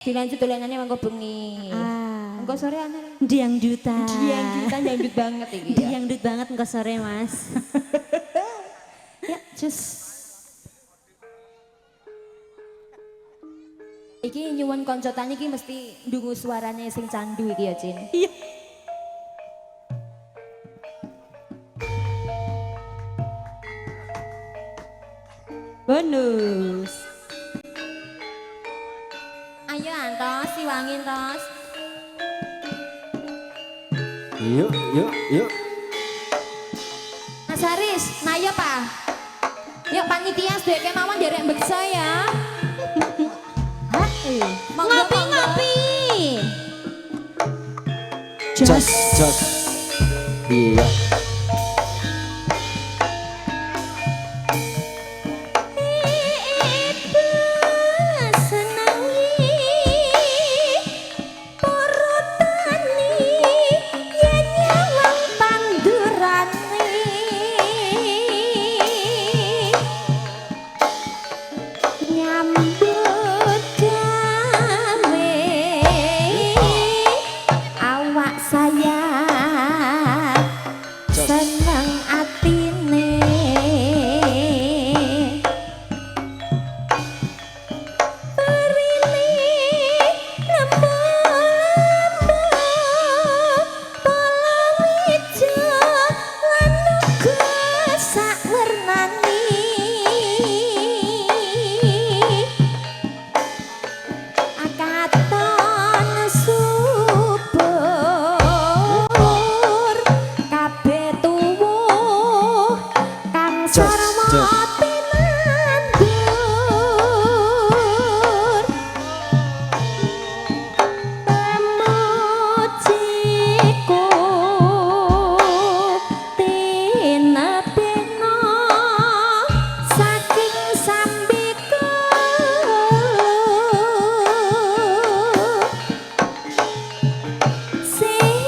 Dilanjut dolanane mengko bengi. Ah. Engko sore ana. Diang duta. Diang duta dangdut banget iki ya. Diang dut banget engko sore, Mas. Ya, just. Iki nyuwun kanca tani iki mesti ndungu suarane sing candu iki ya, Cin. Iya. Bonus. Ayo Antos, siwangin Tos. Yuk, yuk, yuk. Mas Haris, nah yo Pak. Yuk panitia sedaya kemawon nderek beksa ya. Hah? Monggo, Ngopi monggo. ngopi. Jos, jos. Iya. Ibu senengi para tani yen nyawang tandurane nyambut gawe awak saya Jos. seneng atine Perine lembu palawija lan uga sakwernani katon subur kabeh tuwuh kang Jos, sarwa jos. tinandur pamujiku tinebihna saking sambika sing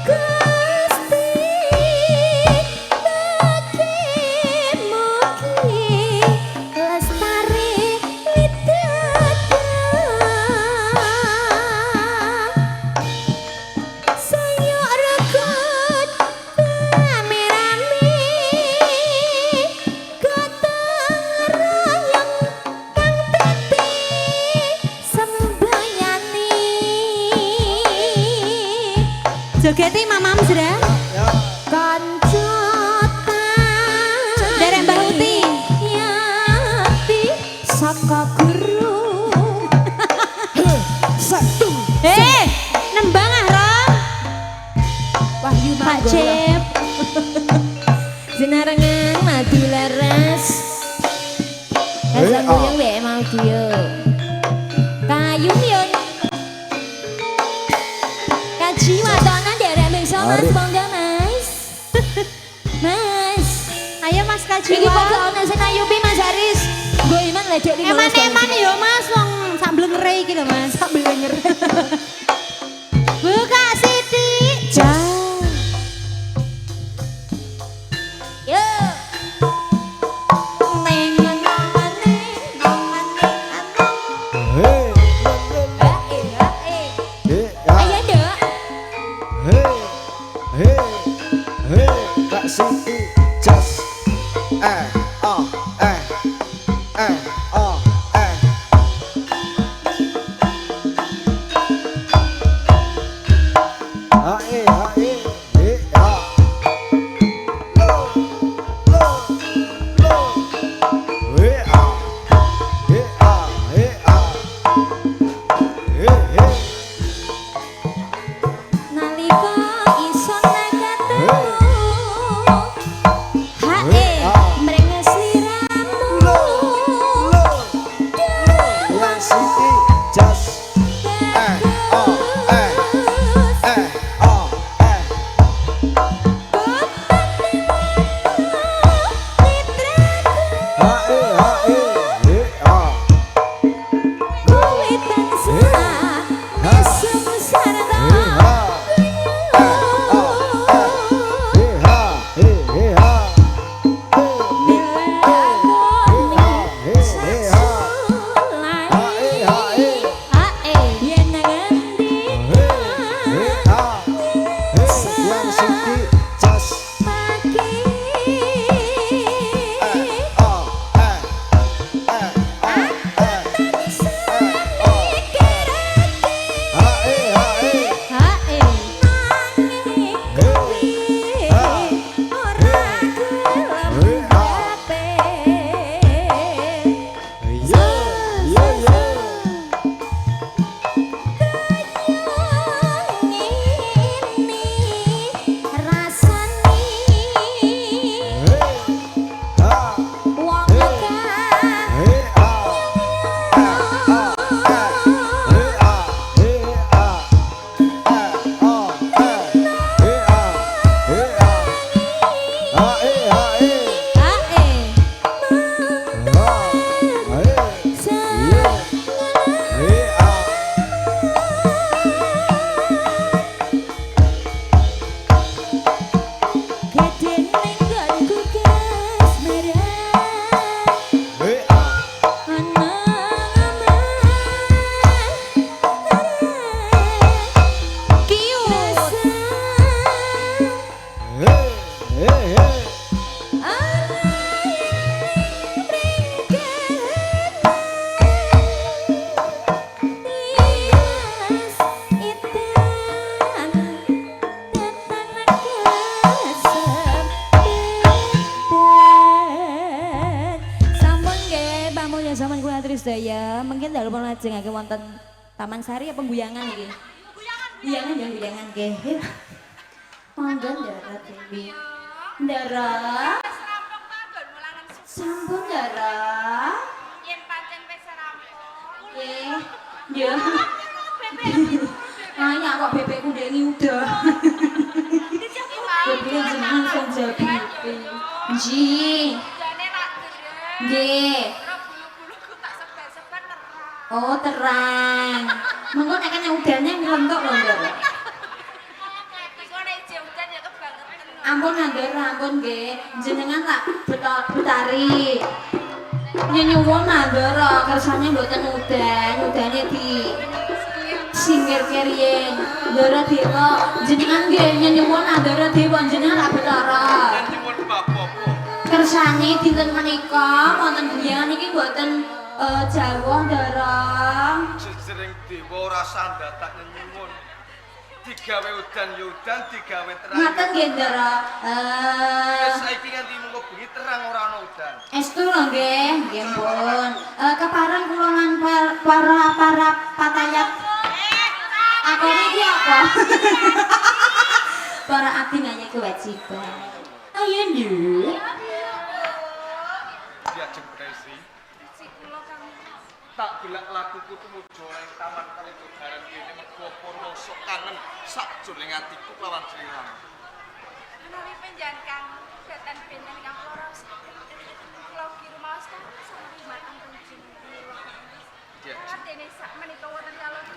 Gusti mugi-mugi lestari widada sayuk regut rame-rame gotong royong kang dadi sembayani. Jogete Mamam Zra. Kanca Derek Mbah Uti. Yati saka guru. Satu. Eh, nembang ah, Rom. Wahyu Pak Manggolo. Cep. Jenarengan madu leres. Eh, Asal ah. goyang wae mau yo. Kayu yun. Kaji watona derek beksa Mas, Arif. monggo Mas. Mas. Ayo Mas Iki Kajiwa. padha ana sing ayupi Mas Haris. Nggo iman ledek 15. Eman-eman yo Mas wong samblengere iki lho Mas. Samblengere. Buka sithik. Yo. Neng neng neng neng neng. Hei. Eh eh. Hei, ya. Ayo, Nduk. Hei. Hei. Hei, Kak Siti. Jos. Eh, oh, eh. Eh, oh, eh. Ha, eh, ha, eh, eh, ha. Lo, lo, lo. Eh, ah. Eh, ah, eh, ah. Eh, eh. Nalika ison ketemu hae mrenges sliramu. Lo, lo, lo. Yang Siti, jos. Eh, oh, eh. Eh, oh, eh. Ha, eh, ha, eh, eh, ah. Kowe tansah mesem sarta Eh, ha. Eh, oh, eh. Eh, ha, eh, eh, ha. Eh, eh, ha, eh, eh, ha. Ha, eh, ha, eh. wonten Taman Sari apa Guyangan iki? Guyangan ya, Guyangan nggih. Monggo Ndara Dewi. Ndara. Wis rampung ta nggon mulangan suci. Sampun Ndara. Yen pancen wis rampung. Nggih. Ya. Ayo kok bebekku ndengi udah. Bebek jenengan sing jadi. Nggih. Jane rak dereng. Nggih. Ora bulu-buluku tak sebar-sebar terang. Oh, terang. Mengko nek kena udane nglentuk lho, Ndara. Iku nek ije udan ya kebangetan. Ampun Ndara, ampun nggih. Jenengan tak betari. Nyenyuwun Ndara, kersane mboten udan, udane di singkirke riyin. Ndara Dewa, jenengan nggih nyenyuwun Ndara Dewa, jenengan tak betara. Nyuwun bab apa? Kersane dinten menika wonten guyangan iki mboten jawah Ndara. Jejering dewa ora sandatak nyenyuwun. Digawe udan ya udan, digawe terang. Ngaten nggih Ndara. Wis saiki nganti mengko bengi terang ora ana udan. Estu lho nggih, nggih pun. Kepareng kula lan para para patayat. Aku niki apa? Para abdi nganya kewajiban. Ayo nduk. Diajeng Presi. Siji kula kang Tak gelak lakuku tumuju ing taman Kalijogaran kene mergo para sok kangen sakjroning atiku lawan sliramu. Menawi panjenengan kang datan benten kang kula raosaken kula ugi rumaos kang sami mateng panjenengan. Diajeng. Dene sak menika wonten kalogi.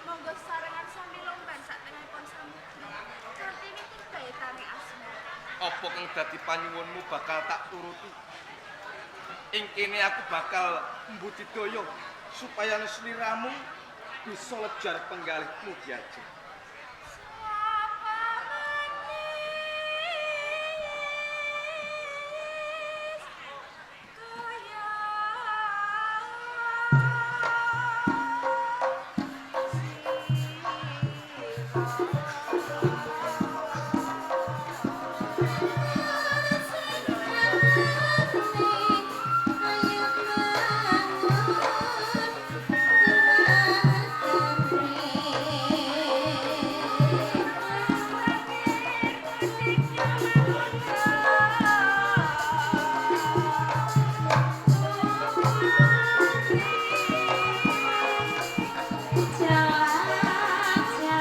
Monggo sarengan sami lomban sak tengahipun samudra. Kartini tibaetane asmara. Apa kang dadi panyuwunmu bakal tak turuti. Ing kene aku bakal mbudidaya supaya sliramu bisa lejar penggalihmu diajeng. Sapa manis kaya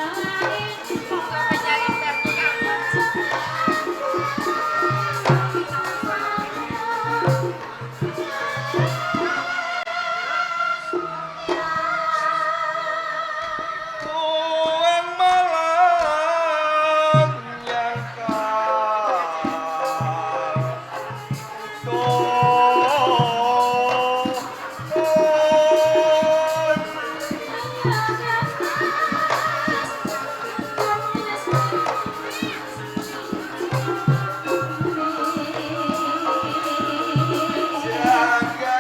Tuang malam yang kau jaga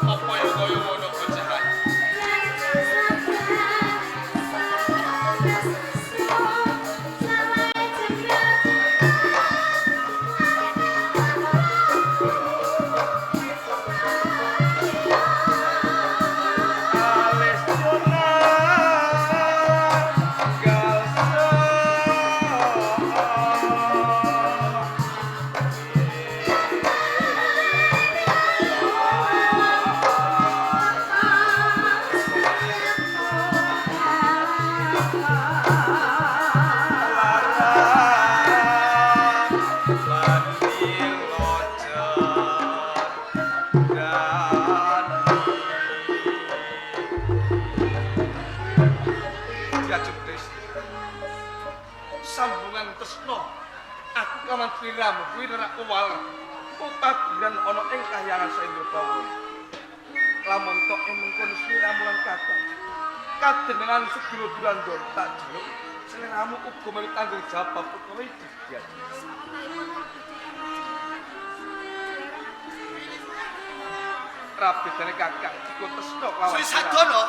Apa ya kaya ngono bocah? Sabar, sabar, sabar. Sambungan tresna aku kawan sliramu kuwi nerak kuwaler upagiran ana ing kahyangan Saindra Bawana. Lamun tok ing mengkono sliramu lan kakang kadenengan sedulur Durandana tak jaluk sliramu uga melu tanggung jawab bab perkara iki Diajeng. Rabedane kakang iku tresna kelawan Sri Sadono.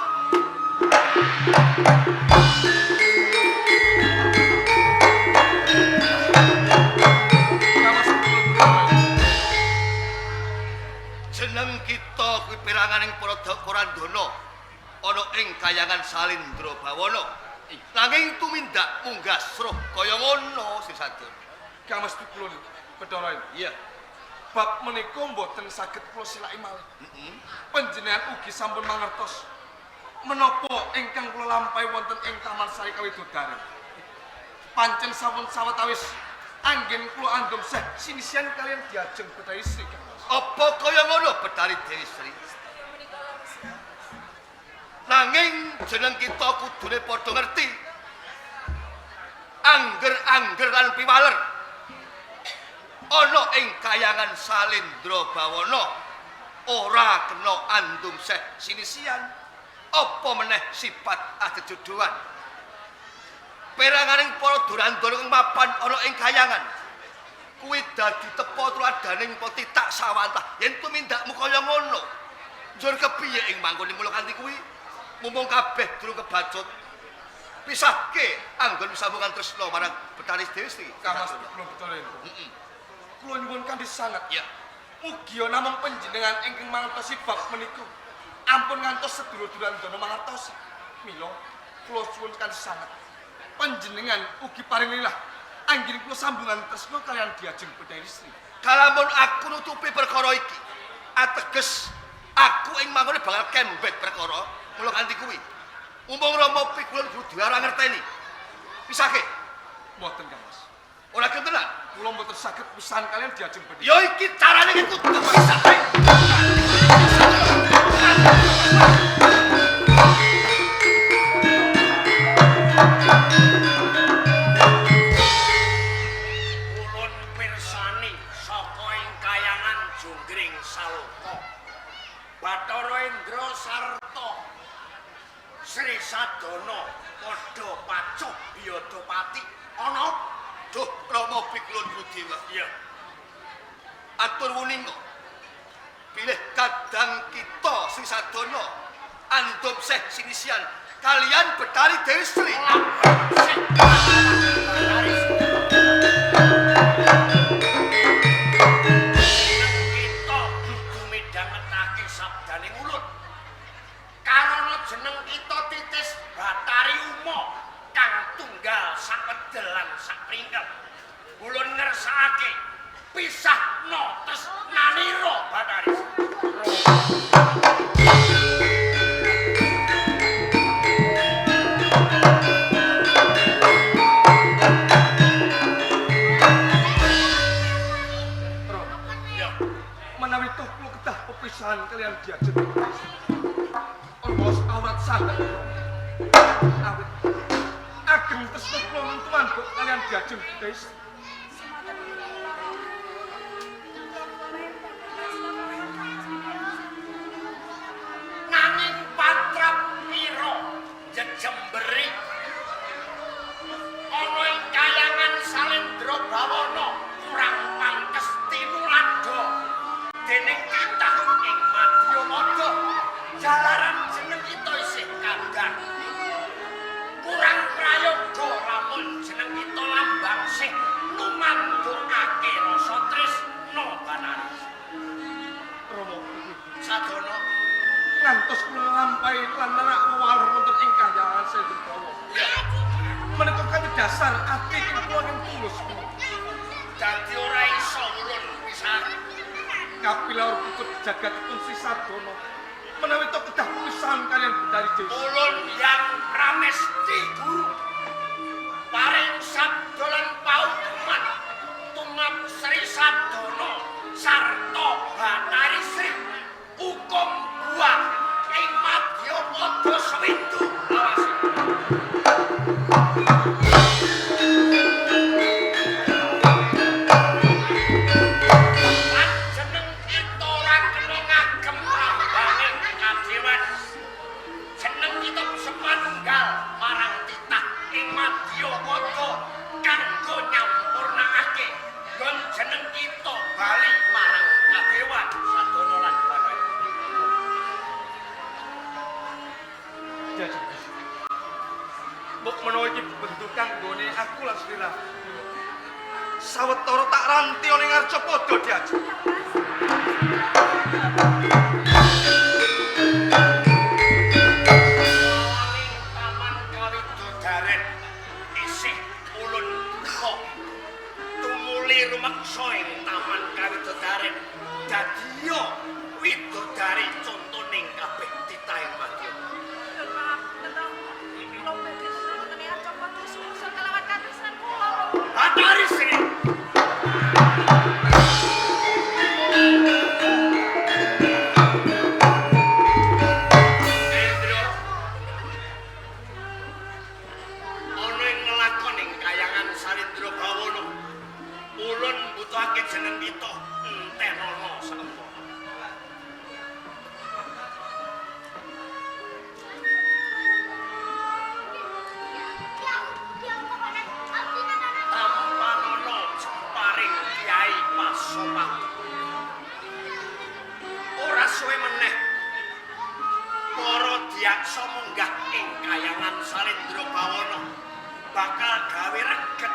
Jeneng kita kuwi peranganing para Durandana ana ing kayangan Salindra Bawana. Nanging tumindak munggah sruh kaya ngono Sri Sadono. Kang Mas kula Bathara. Iya. Bab menika mboten saged kula silaki malih. Panjenengan ugi sampun mangertos menapa ingkang kula lampahi wonten ing Taman Sari Kawidodari. Pancen sampun sawetawis anggen kula andum seh sinisian kalian diajeng Bathari Sri Kang Mas. Apa kaya ngono Bathari Dewi Sri? Nanging jeneng kita kudune padha ngerti. Angger-angger lan piwaler ana ing kayangan Salindra Bawana ora kena andum seh sinisian, apa meneh sifat ajejodohan. Peranganing para Durandana kang mapan ana ing kayangan kuwi dadi tepa tuladhaning titak sawantah. Yen tumindakmu kaya ngono, njur kepiye ing manggone mula kanthi kuwi? Mumpung kabeh durung kebacut, pisahke anggon sambungan tresna marang Bathari Dewi Sri. Kang Mas kula Bathara. Kula nyuwun kanthi sanget. Ya. Mugi namung panjenengan ingkang mangertosi bab menika. Ampun ngantos sedulur Durandana mangertosi. Mila kula suwun kanthi sanget. Panjenengan ugi paring lillah anggen kula sambungan tresna kalian diajeng Bathari Sri. Kalamun aku nutupi perkara iki, ateges aku ing manggone bakal kembet perkara mula kanthi kuwi. Mumpung Rama Pikulun Guru ora ngerteni. Pisahke. Mboten Kang Mas. Ora gelem tenan. Kula mboten saged pisahan kalian diajeng Bathari. Ya iki carane iki kudu pisah. Ulun pirsani saka ing kayangan Jonggring Saloka. Bathara Indra sarta Sri Sadana padha pacuh biyadapati ana. Duh Rama Pikulun Gudewa. Iya. Atur wuninga. Bilih kadang kita Sri Sadana andum seh sinisian kalian Bathari Dewi Sri. Kita kudu midhangetake sabdaning ulun. Karana jeneng kita titis Bathari Uma kang tunggal sakwedel lan sapringkel. Ulun ngersakake pisahna tresnanira Bathari. Ya. Menawi toh kula kedah pepisahan kalian diajeng Bathari Sri. Ormos awrat sanget. Awit ageng tresna kula nentuan kalian diajeng Bathari Sri. Nanging patrap mira jejemberi ana ing kayangan Salindra Bawana kurang pantes tinuladha dening kathah ing Madyamada jalaran jeneng kita isih kandhang kurang prayoga lamun jeneng kita lambang sih numandukake rasa tresna Bathari Rama Sadana ngantos kula nglampahi lan nerak wewaler wonten ing kahyangan Salindra Bawana. Menika kanthi dasar ati ing kula ing tulus. Dadi ora iso ulun pisan. Kapilaur putut jagatipun Sri Sadana menawi to kedah pisahan kalian Bathari Dewi. Ulun yang pramesti guru paring sabda lan paukuman tumrap Sri Sadana sarta Bathari Sri hukum buah ing madyapada sewindu awase. lan sliramu. Sawetara tak ranti ana ing Arcapada diajeng. Ning Taman Kawidodaren isih ulun duka. Tumuli rumeksa ing Taman Kawidodaren dadiya widodari contoning kabeh titahing madya. Nyuwun pangapunten, Rama. Kula badhe wonten ing Arcapada sumusul kelawan katresnan kula, Rama. Batari Sri. Indra. Ana ing nglakon ing kayangan Sarindra Bawana. Ulun mbutuhake jeneng kita entenana sampun. Tampanana jemparing Kyai Pasopati. Ora suwe meneh para diyaksa munggah ing kayangan Salindra Bawana bakal gawe reget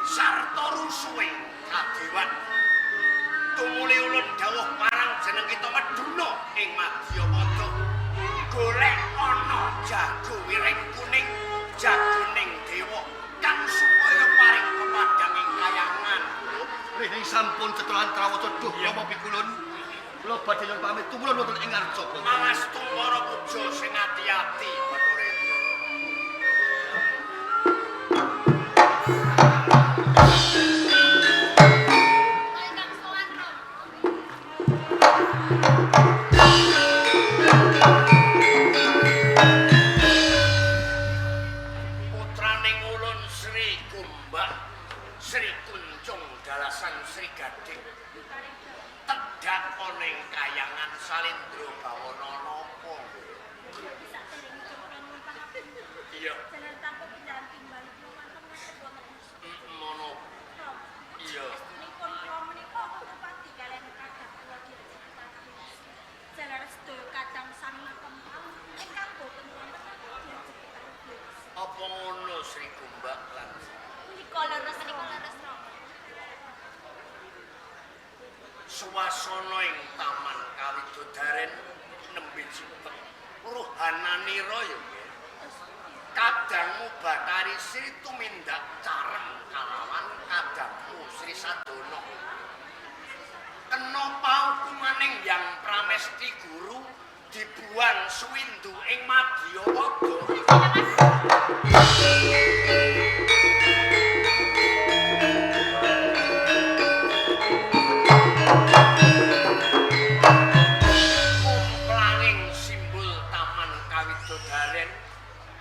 sarta rusuhing kadewan. Tumuli ulun dawuh marang jeneng kita meduna ing Madyapada. Golek ana jago wiring kuning, jagoning dewa kang supaya paring pepadang ing kayangan. Rih sampun cetha lan trawaca duh Rama pikulun. Kula badhe nyuwun pamit tumurun wonten ing Arcapada. Mangastu para puja sing ati-ati Bathara Indra. Putraning ulun Sri Gombak, Sri Kuncung Dalasan Sri Gading. Tedhak ana ing kayangan Salindra Bawana napa? Iya. Mono. Iya. Apa ngono Sri Gombak lan suasana ing Taman Kawidodaren nembe cipta ruhananira ya nggih. Kadangmu Bathari Sri tumindak careng kalawan kadangmu Sri Sadana. Kena paukumaning Hyang Pramesti Guru dibuang suwindu ing Madyapada. Kumplanging simbol Taman Kawidodaren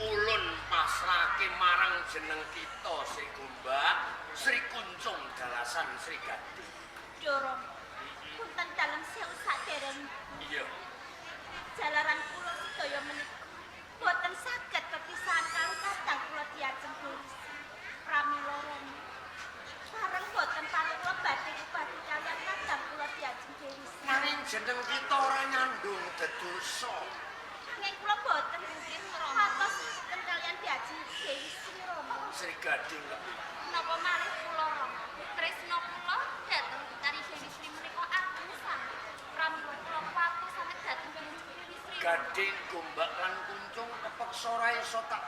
ulun pasrahake marang jeneng kita Sri Gombak, Sri Kuncung Dalasan Sri Gading. Punten dalem sewu sadereng Iya. jalaran kula sedaya menika boten saged kepisahan kali kadang kula diajeng Dewi pramila Rama. Bareng boten pareng kula badhe upadi kaliyan kadang kula diajeng Dewi. Nanging jeneng kita ora nyandung dedosa. Nanging kula boten patos boten kaliyan diajeng Dewi Sri Rama. Sri Gading kok. Napa malih kula Rama? Tresna kula dhateng Betari Dewi Sri menika agung sanget. Pramila kula kuwatu sanget dhateng Dewi Sri. Gading Gombak lan Kuncung kepeksa ora iso tak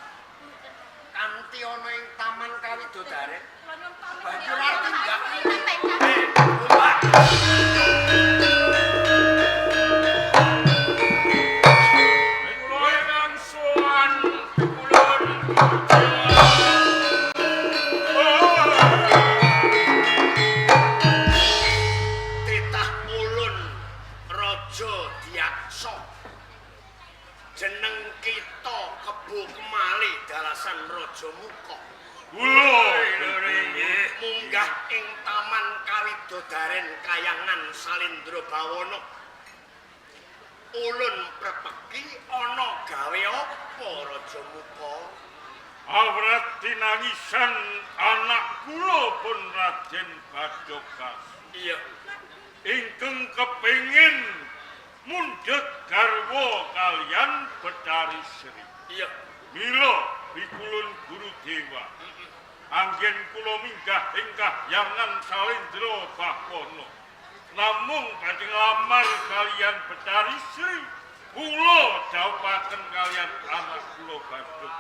kanthi ana ing Taman Kawidodaren. Kula nyuwun pamit. Banjur arep tindak. Tindak. Eh, Gombak. Kula ingkang sowan pikulun puja. Titah ulun Raja Diyaksa. Jeneng kita Kebo Kemali Dalasan Raja Muka. Kula Munggah ing Taman Kawidodaren Kayangan Salindra Bawana. Ulun prepeki ana gawe apa Raja Muka? Awrat tinangisan anak kula pun Raden Badokas. Iya. Ingkang kepengin mundhut garwa kaliyan Betari Sri. Iya. Mila pikulun Guru Dewa. Anggen kula minggah ing kahyangan Salindra Bawana. Namung badhe nglamar kaliyan Betari Sri. Kula dhawuhaken kaliyan anak kula Badut.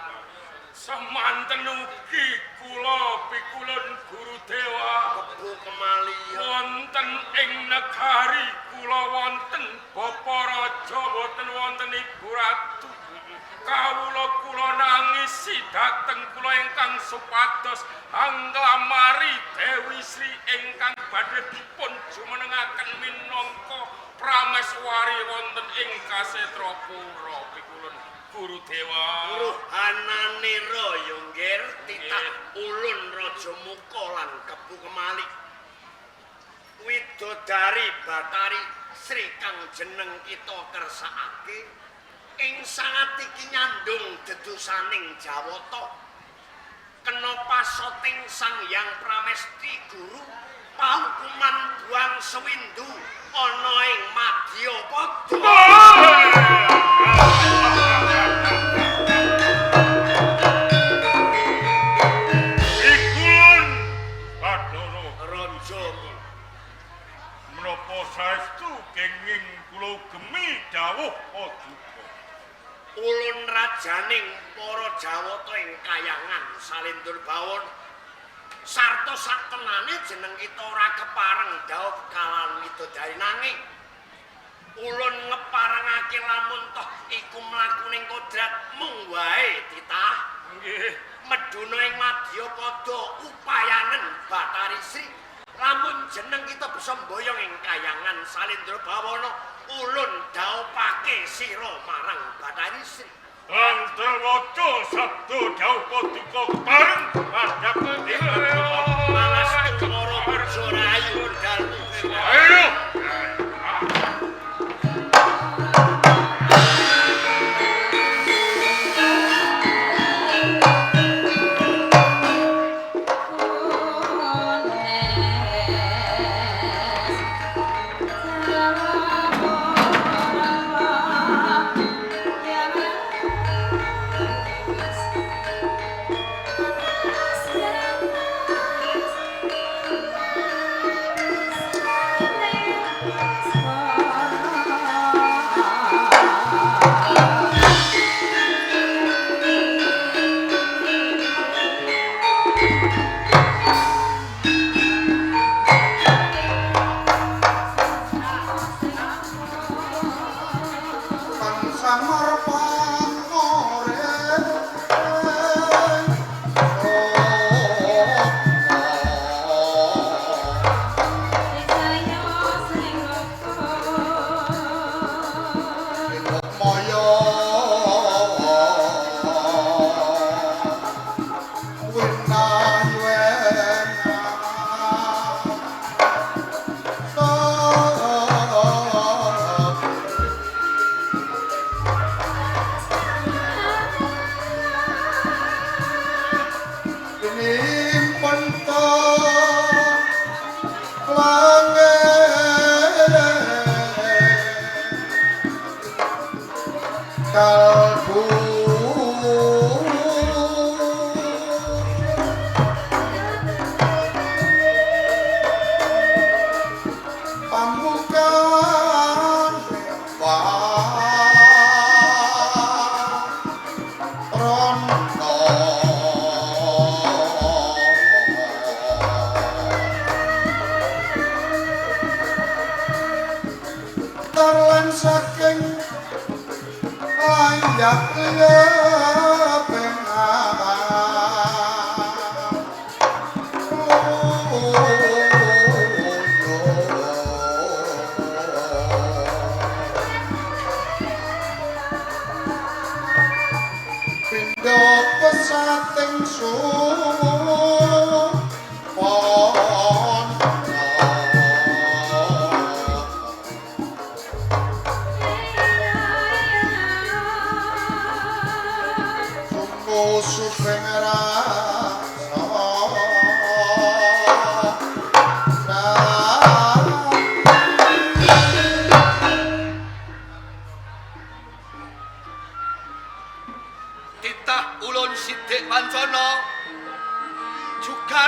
Semanten ugi kula pikulun Guru Dewa Kebu Kemaliya. Wonten ing negari kula wonten Bapa Raja boten wonten Ibu Ratu. Kawula kula nangisi dhateng kula ingkang supados anglamari Dewi Sri ingkang badhe dipun jumenengaken minangka prameswari wonten ing Kasetrapura pikulun Guru Dewa. Ruhananira ya nggir titah ulun Raja Muka lan Kebu Kemali. Widodari Batari Sri kang jeneng kita kersakake ing saat iki nyandung dedusaning Jawata. Kena pasoting Sang Hyang Pramesti Guru pahukuman buang sewindu ana ing Madyapada. Ikulun Bathara Raja menapa saestu kenging kula gemi dawuh paduka. Ulun rajaning para Jawata ing kayangan Salindur Bawon sarta saktenane jeneng kita ora kepareng dhaup kalan widodari nanging ulun ngeparengake lamun toh iku mlakuning kodrat mung wae titah Nggih. meduna ing Madyapada upayanen Batari Sri lamun jeneng kita bisa mboyong ing kayangan Salindra Bawana ulun dhaupake sira marang Batari Sri. Antarwaca sabda dawuh paduka kepareng madhep ing Mangastu para burjo rayu dalmu. Ayo.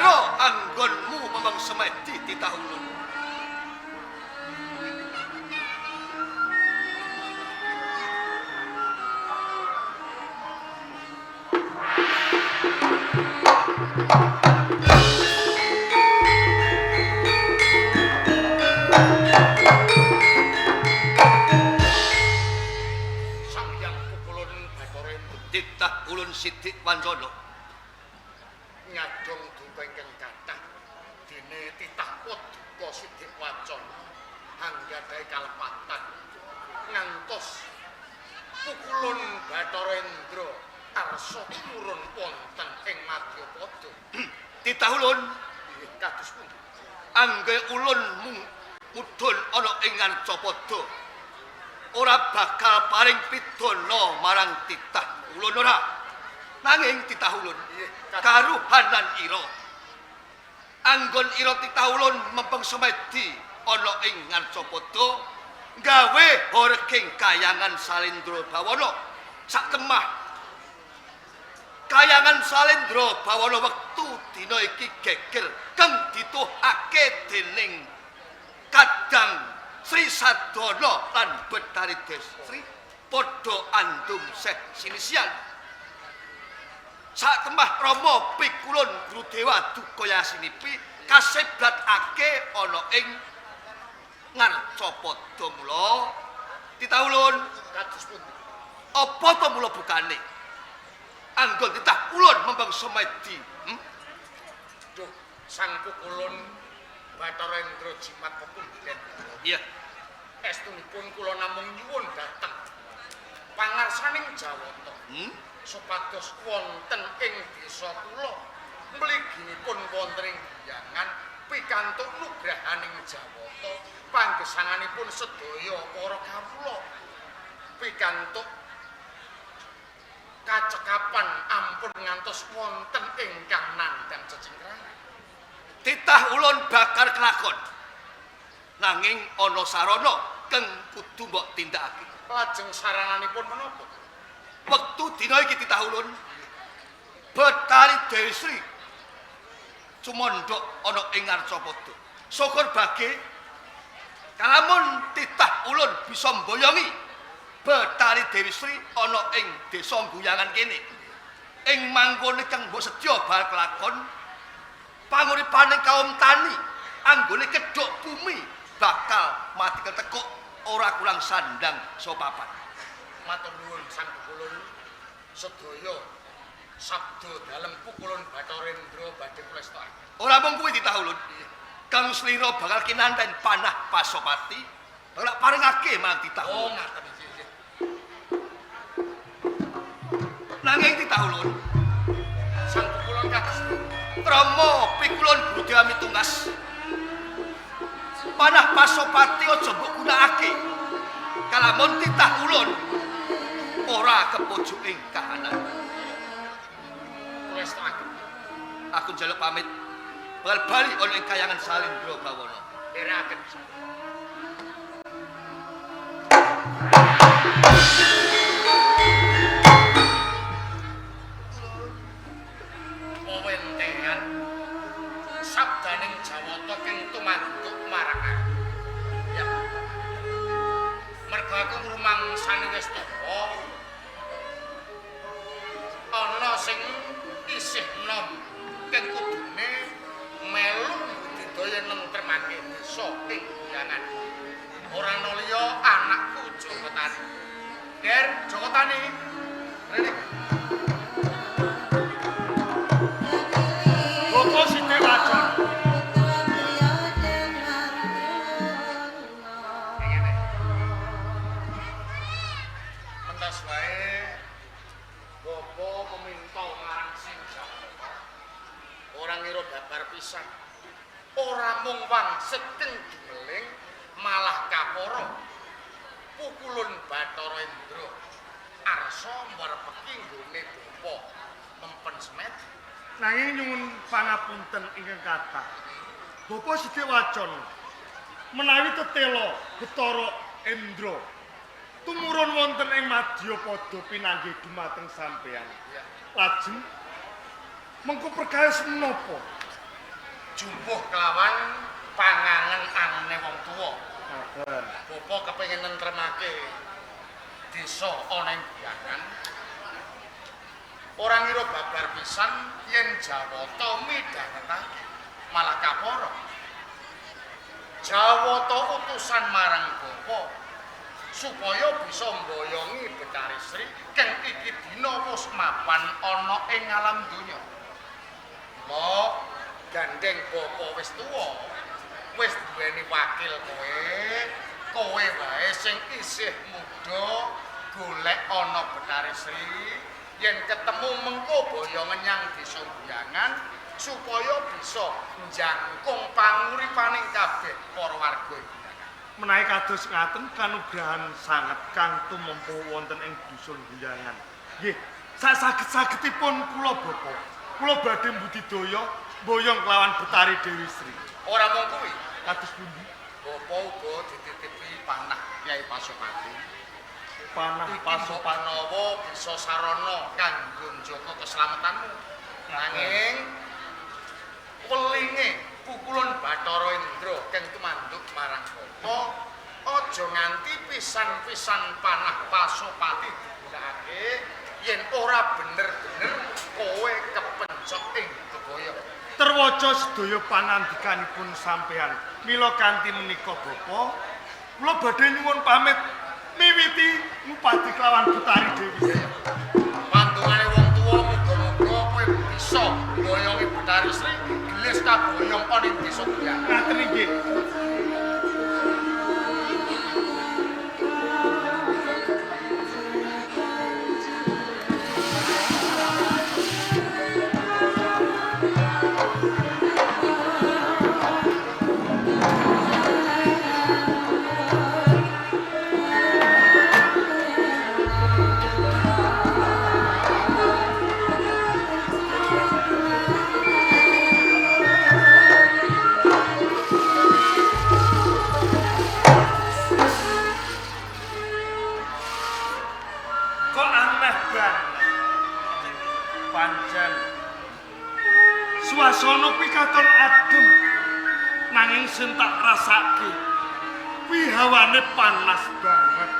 Karo anggonmu memang semedi titah ulun. Sang Hyang Pukulun Bathara Indra Titah ulun Sidik Wancana. Nyadong duka ingkang kathah dene titah paduka Sidik Wacana anggadhahi kalepatan ngantos Pukulun Bathara Indra arsa tumurun wonten ing Madyapada. Titah ulun Inggih kados pundi? Angge ulun mung mudhun ana ing Ngarcapada ora bakal paring pidana marang titah ulun ora. Nanging titah ulun karuhanan ira. Anggon ira titah ulun mempeng semedi ana ing Ngarcapada gawe horeging kayangan Salindra Bawana sak temah. Kayangan Salindra Bawana wektu dina iki geger kang dituhake dening Kadang Sri Sadana lan Betari Desri padha andum seh sinisian. Sak temah Rama pikulun Gurudewa duka yasinipi kaseblatake ana ing Ngarcapada. Mula titah ulun Kados pundi? Apa to mula bukane? Anggon titah ulun membang semedi. Duh, Sang Pukulun Bathara Indra jimat pepundhen. Iya. Estunipun kula namung nyuwun dhateng pangarsaning Jawata. Supados wonten ing desa kula mliginipun wonten ing Guyangan pikantuk nugrahaning Jawata panggesanganipun sedaya para kawula pikantuk kacekapan ampun ngantos wonten ingkang nandhang cecingkrangan. Titah ulun bakar kelakon. Nanging ana sarana kang kudu mbok tindakake. Lajeng sarananipun menapa? Wektu dina iki titah ulun Betari Dewi Sri cumandhak ana ing Ngarcapada. Syukur bage kalamun titah ulun bisa mboyongi Betari Dewi Sri ana ing desa Guyangan kene. Ing manggone kang mbok sedya bakal kelakon panguripaning kaum tani anggone kedhok bumi bakal mati ketekuk ora kurang sandang sopapan. Matur nuwun Sang Pukulun sedaya sabda dalem Pukulun Bathara Indra badhe kula estokaken. Ora mung kuwi titah ulun. Kang slira bakal kinanten panah Pasopati bakal parengake marang titah Oh, ulun. ngaten iki nggih. Nanging titah ulun Sang Pukulun kados pundi? Rama pikulun Gurudewa mitungas. Panah Pasopati aja mbok gunakake. Kalamun titah ulun ora kepojuking kahanan. Kula estokaken. Aku njaluk pamit. Bakal bali ana ing kayangan Salindra Bawana. Nderekaken. Wewentehan sabdaning Jawata kang tumanduk marang aku. Ya. Merga aku ngrumangsani wis tuwa. Ana sing isih nom kang kudune melu budidaya nentremake desa ing Guyangan. Ora ana liya anakku Joko Tani. Der Joko Tani. Rene. Bapak Sidik Wacana. Ngene. Mentas wae Bapak meminta marang sing Jawata. Ora ngira babar pisan. Ora mung wangsit keng dumeling malah kapara. Pukulun Bathara Indra arsa mrepeki nggone bapa mempen semedi. Nanging nyuwun pangapunten ingkang kathah. Bapak Sidik Wacana menawi tetela Bathara Indra tumurun wonten ing Madyapada pinanggih dumateng sampeyan. Lajeng mengko perkawis menapa Jumuh kelawan pangangen-angene wong tuwa. Bapa kepengin nentremake desa ana ing Guyangan. Ora ngira babar pisan yen Jawata midhangetake malah kapara. Jawata utusan marang bapa supaya bisa mboyongi Betari Sri kang iki dina wis mapan ana ing alam donya. Mula gandeng bapa wis tuwa, wis duweni wakil kowe, kowe wae sing isih muda golek ana Betari Sri yen ketemu mengko boyongen nyang desa Guyangan supaya bisa njangkung panguripaning kabeh para warga Guyangan. Menawi kados ngaten kanugrahan sanget kang tumempu wonten ing dusun Guyangan. Nggih, sak saged-sagedipun kula bapa, kula badhe mbudidaya mboyong kelawan Betari Dewi Sri. Ora mung kuwi, kados pundi? Bapa uga dititipi panah Kyai Pasopati. Panah Pasopati bisa sarana kanggo njaga keselamatanmu. Nanging welinge pukulun Bathara Indra kang tumanduk marang bapa aja nganti pisan-pisan panah Pasopati digunakake yen ora bener-bener kowe kepencet ing bebaya. Terwaca sedaya pangandikanipun sampeyan. Mila kanthi menika bapa, kula badhe nyuwun pamit miwiti ngupadi kelawan Betari Dewi Sri. Pantungane wong tuwa muga-muga kowe bisa mboyongi Betari Sri gelis kaboyong ana ing desa Guyangan. Ngaten inggih. Suasana kuwi katon adem, nanging sing tak rasake kuwi hawane panas banget.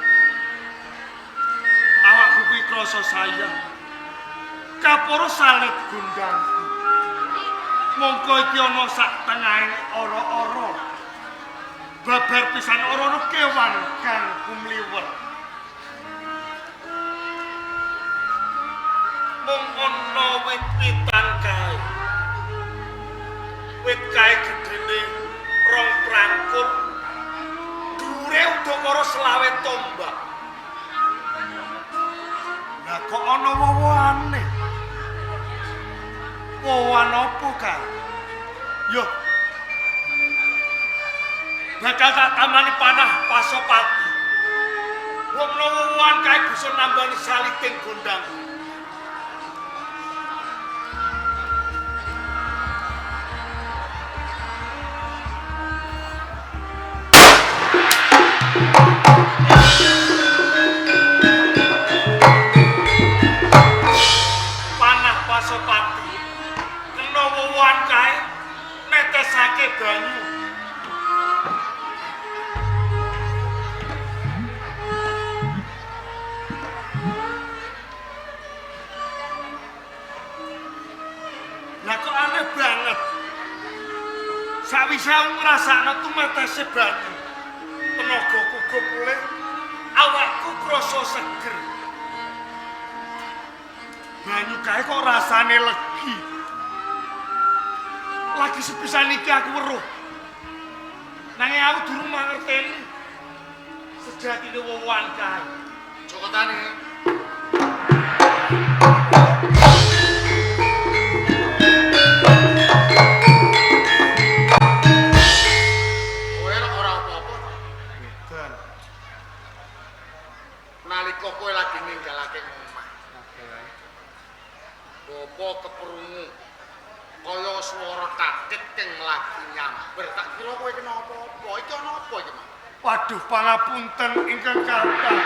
Awakku kuwi krasa sayang, kapara salit gondangku. Mongko iki ana sak tengahing ora-ora. Babar pisan ora-ora kewan kang kumliwer. Mung ana wit-witan kae. Wit kae gedene rong prangkut, dhuwure udakara 25 tombak. Lah kok ana wowoane? Wowoan apa kae? Yo. Bakal tak tamani panah Pasopati. Wong menawa wowoan kae bisa nambani saliting gondangku. Panah Pasopati kena wowoan kae netesake banyu. Lah kok aneh banget. Sawise aku ngrasakno tumetese banyu, tenagaku go pulih, awakku krasa seger. Banyu kae kok rasane legi. Lagi sepisan iki aku weruh. Nanging aku durung mangerteni sejatine wowoan kae. Joko Tani. Kowe ora apa-apa ta? Mboten. Nalika kowe lagi ninggalake omah. Bapa keprungu kaya swara tatit kang lagi nyamber. Tak kira kowe kena apa-apa. Iki ana apa iki, Mas? Waduh, pangapunten ingkang kathah.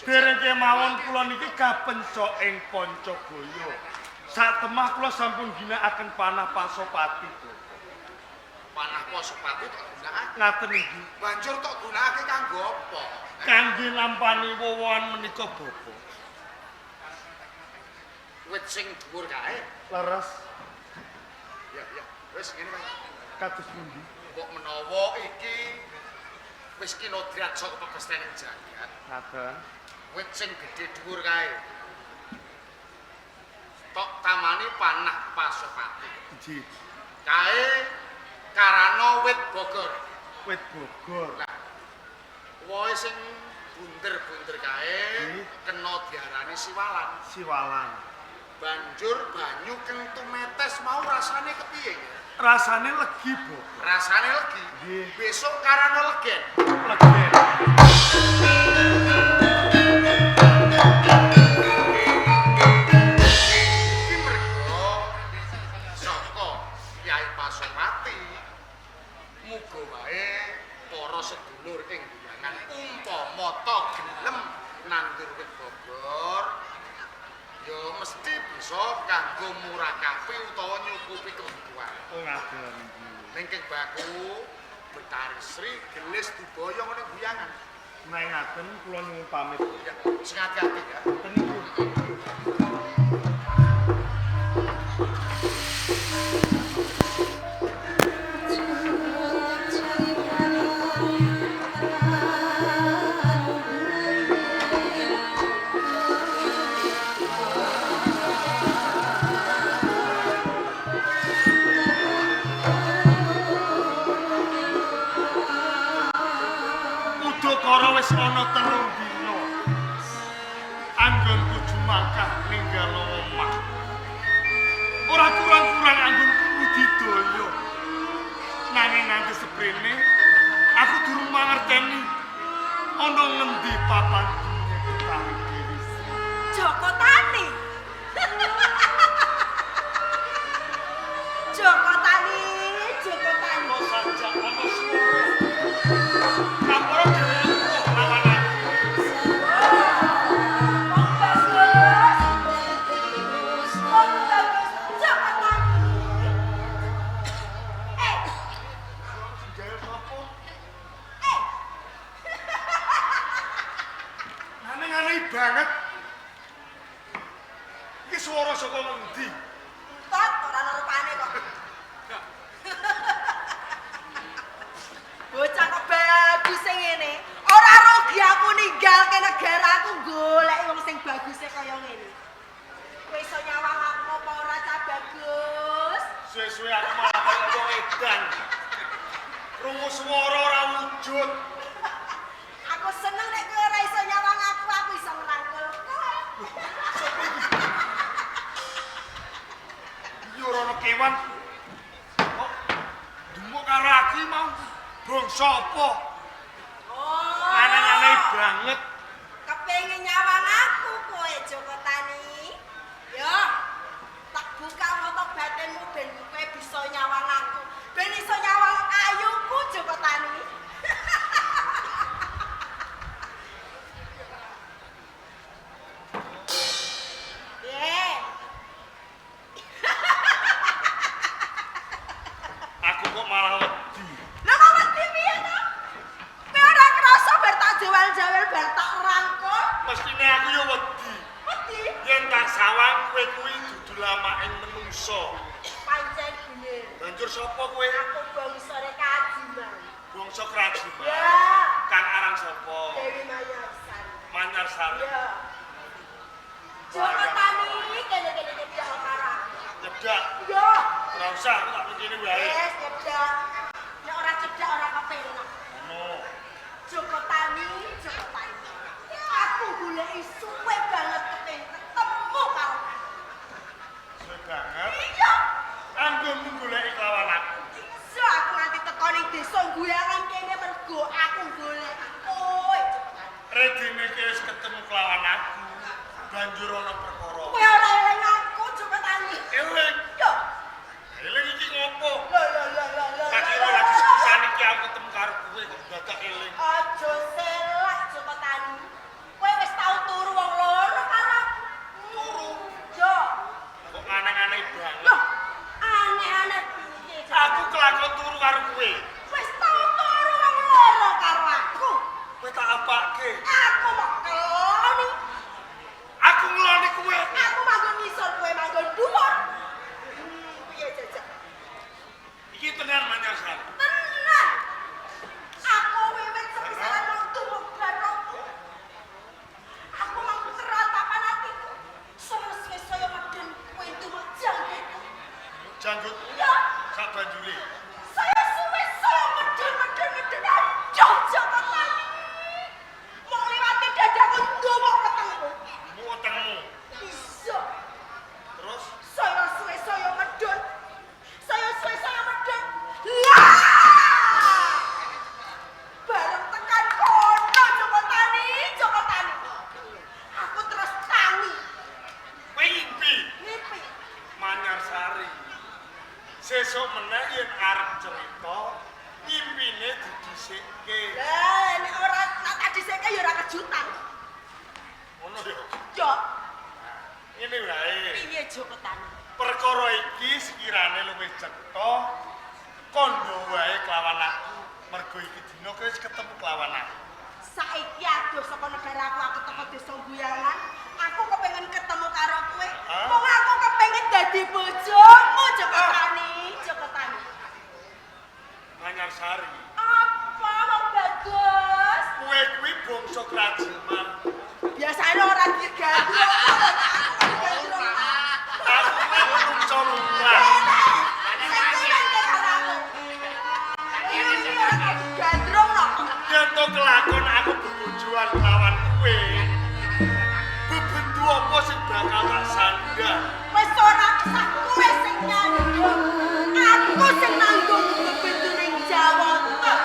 Dereng kemawon kula niki kapencok ing Pancabaya. Satemah kula sampun ginakaken panah Pasopati. Panah Pasopati tok gunakake. Ngaten nggih. Banjur tok gunakake kanggo apa? Kangge nampani wowoan menika Bapak. Wit sing dhuwur kae. Leres. Ya, ya. Wis ngene kae. Kados pundi? Mbok menawa iki wis kinodrat saka pepestening jagat. Ngaten. Wit sing gedhe dhuwur kae. Tok tamani panah Pasopati. Nggih. Kae karana wit Bogor. Wit Bogor. Lah, wohe sing bunder-bunder kae kena diarani siwalan. Siwalan. Banjur banyu keng tumetes mau rasane kepiye ya? Rasane legi, Bapak. Rasane legi. Nggih. Besok karana legen. Legen. Iki mergo saka Kyai Pasopati muga wae para sedulur ing Guyangan umpama ta gelem nandur wit Bogor ya mesti bisa kanggo murakapi utawa nyukupi kebutuhan. Oh ngaten nggih. Ning keng baku Betari Sri gelis diboyong ning Guyangan. Nek ngaten kula nyuwun pamit. Ya, sing ati-ati ya. Ngaten niku. Udakara wis ana 3 dina. Anggonku jumangkah ninggal omah. Ora kurang-kurang anggonku budidaya. Nanging nganti seprene aku durung mangerteni ana ngendi papan dunya Betari Dewi Sri. Joko Tani. Joko Tani, Joko Tani. Kok sajak ana swara. Kaporo dhewe kok lawan aku. Wong bagus. Wong bagus Joko Tani. Eh, Jajal sapa? eh. Aneh-aneh banget. Iki swara saka ngendi? Entot ora ana rupane kok. Bocah kok bagus sing ngene. Ora rugi aku ninggalke negaraku golek wong sing baguse kaya ngene. Kowe iso nyawang aku apa ora cah bagus? Suwe-suwe aku malah kaya wong edan. Krungu swara ora wujud. Aku seneng nek kowe ora iso nyawang aku, aku iso ngrangkul kowe. Sopo iki? Iki ora ana kewan. Kok dumuk karo aku iki mau bangsa apa? Oh. Aneh-aneh banget. Kepengin nyawang aku kowe Joko Tani. Yo. Tak buka mata batinmu ben kowe bisa nyawang aku. Ben iso nyawang ayuku Joko Tani. Ye. Aku kok malah wedi. Lah kok wedi piye to? Kowe ora krasa bar tak jewel-jewel bar tak rangkul? Mestine aku yo wedi. Wedi. Yen tak sawang kowe kuwi dudu lamaking menungso. Pancen bener. Banjur sapa kowe? Aku bangsane Kajiman. Bangsa Krajiman. Ya. Kang aran sapa? Dewi Mayarsari. Manyarsari. Ya. Joko Tani kene-kene nyedak karo aku. Nyedak. Yo. Ora usah aku tak kene wae. Wes nyedak. Nek ora cedak ora kepenak. Ngono. Joko Tani, Joko Tani. Aku goleki suwe banget kepengin ketemu karo kowe. Suwe banget. Iya. Anggonmu goleki kelawan aku. Iya, aku nganti teko ning desa Guyangan kene mergo aku goleki kowe, Joko Tani. Redine ki wis ketemu kelawan aku. Banjur ana perkara. Kowe ora eling aku, Joko Tani. Eling. Yo. Eling iki ngopo? Lho lho lho lho lho. Tak kira lagi sepisan iki aku ketemu karo kowe kok dadak eling. Aja selak Joko Tani. Kowe wis tau turu karo kowe. Wis tau turu wong loro karo aku. Kowe tak apake? Aku mok keloni. Aku ngeloni kowe. Aku manggon ngisor kowe manggon dhuwur. Piye jajak? Iki tenan Manyarsari. Tenan. Aku wiwit sepisanan mung tumuk bathukku. Aku mung teratapan atiku. Suwe saya medhen kowe tumuk janggutku. Janggut Ya, sak banjure. saya suwe saya medhen medhen medhen aduh Joko Tani. Mung liwati dadaku ndumuk wetengku. Mu wetengmu. Iya. Terus Saya suwe saya medun. Saya suwe saya medun. Lah! Bareng tekan kono Joko Tani, Joko Tani. Aku terus tangi, kowe ngimpi ngimpi. Manyarsari. Sesuk meneh yen arep cerita, ngimpine didhisikke. Lah, nek ora tak tadhisike ya ora kejutan. Ngono ya. Yo, Ngene wae. piye Joko Tani? Perkara iki sekirane luwih cetha kandha wae kelawan aku. Mergo iki dina kowe wis ketemu kelawan aku. Saiki adoh saka negaraku aku teko desa Guyangan. Aku kepengin ketemu karo kowe. Hah? Wong aku kepengin dadi bojomu Joko Tani, Joko Tani. Manyarsari. Apa wong bagus? Kowe kuwi bangsa kerajaan. Biasane ora digandrung. Aku Aku kuwi menungso lumrah. Gandrung no. Yen to kelakon aku bebojoan kelawan kowe. Bebendu apa sing bakal tak sandhang? Wis ora sah kowe sing nyandung. Aku sing nanggung bebendu ning Jawata.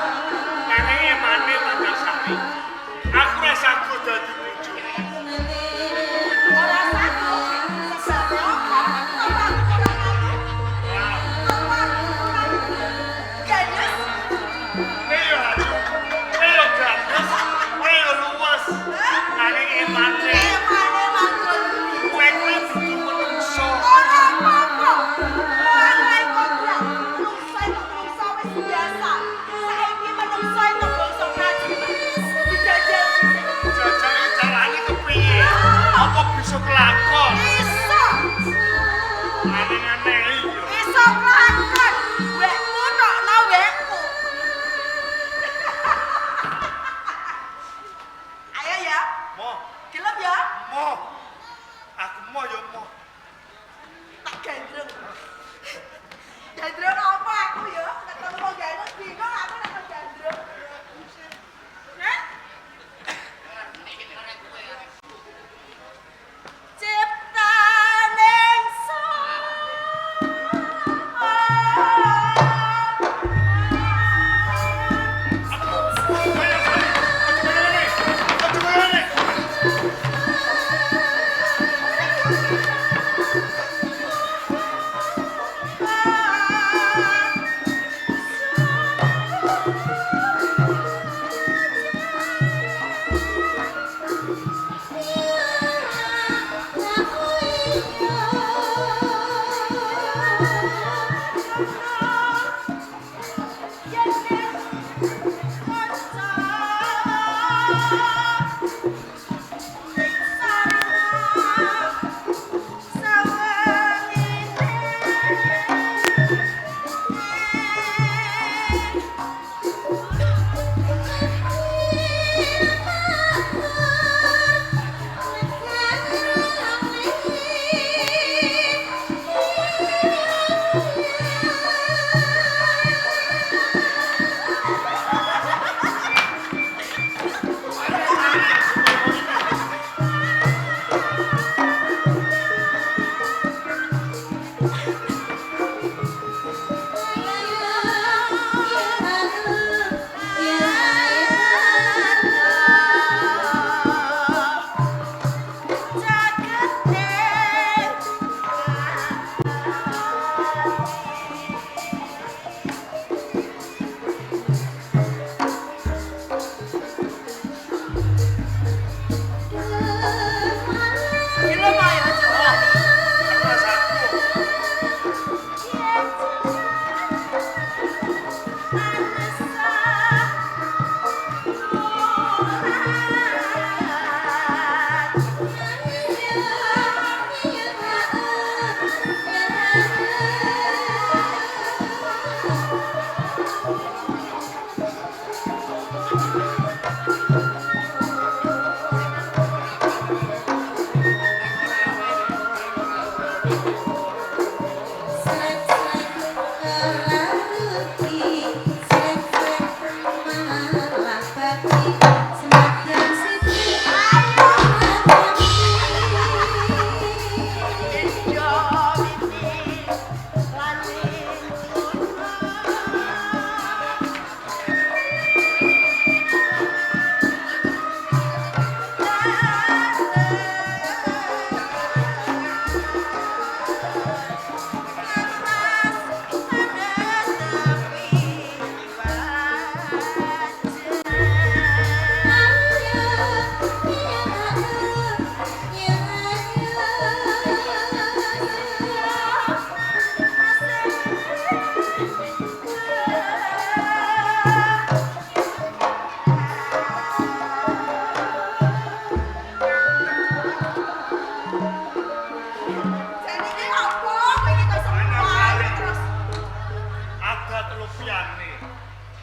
lupyane.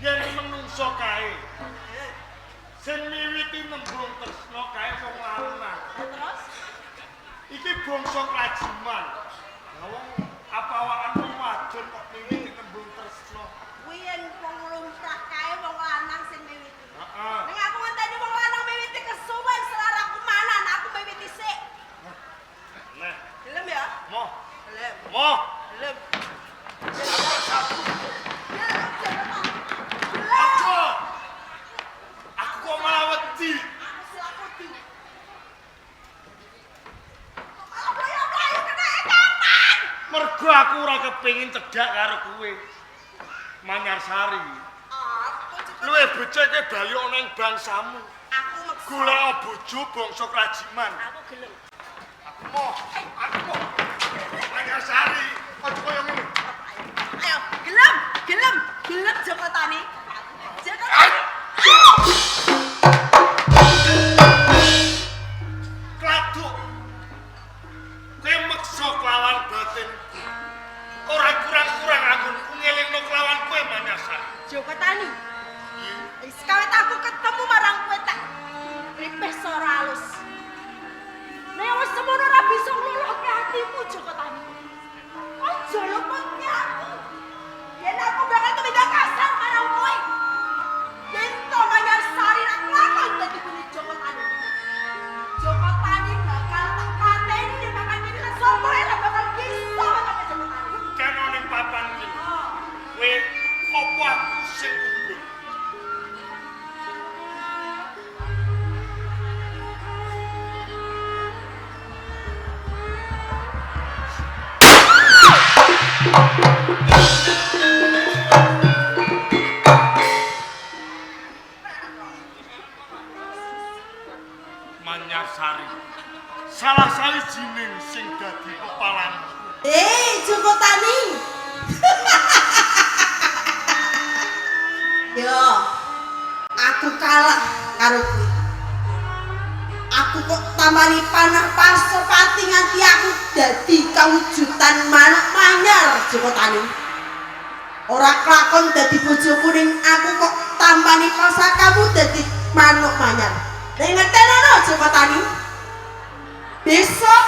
Yen menungso kae sing miwiti nembung tresna kae wong lanang. Terus iki bangsa Krajiman. Lah wong apa-awaan wong wadon kok miwiti nembung tresna. Kuwi yen wong lumrah kae wong lanang sing miwiti. Heeh. Ning aku ngenteni wong lanang miwiti kesuwen selaraku manan aku miwiti sik. Nah, Gelem ya? moh, Gelem. moh. Gelem. Aja. Aku kok malah wedi. Aku selaku di. Malah mlayu-mlayu kena kapan? Mergo aku ora kepengin cedhak karo kowe. Manyarsari. Aku cukup. Luwih becik kowe bali ana ing bangsamu. Aku meksa. Golek bojo bangsa Krajiman. Aku gelem. Aku moh, aku moh. Manyarsari, aja koyo ngene. Ayo, gelem, gelem, gelem Joko Tani. Joko Tani. Kladuk. Kowe meksa kelawan batinku. Ora kurang-kurang anggonku ngelingno kelawan kowe Manyarsari. Joko Tani. Wis kawit aku ketemu marang kowe tak ripeh sora alus. Nek wis semono ora bisa ngluluhke atimu Joko Tani. Aja luputke aku. Yen aku bakal tumindak kasar marang kowe. Yen to Manyarsari ra kelakon dadi bini Joko Tani. Joko Tani bakal tak pateni nek bakal kene lan sapa ora bakal bisa matake Joko Tani. Kene ning papan iki. Kowe apa aku sing unggul? Manyarsari. Salah sawijining sing dadi pepalanku. Joko Tani. Yo, aku kalah karo kowe. Aku kok tambani panah Pasopati nganti aku dadi kawujudan manuk manyar Joko Tani. Ora kelakon dadi bojoku ning aku kok tambani pasakamu dadi manuk manyar. Ning ngertenono Joko Tani. Besok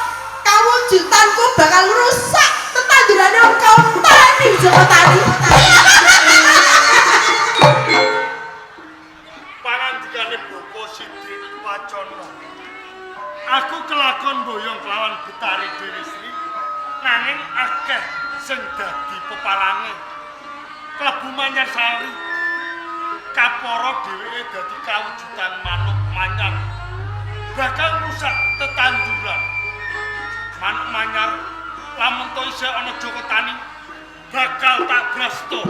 kawujudanku bakal rusak tetandurane wong kaum tani Joko Tani. Pangandikane Bapa Sidik Wacana. Aku kelakon boyong kelawan Betari Dewi Sri nanging akeh sing dadi pepalange. Klebu Manyarsari kapara dheweke dadi kawujudan manuk manyar. Bakal rusak tetanduran. Manuk manyar lamun to isih ana Joko Tani bakal tak brasto.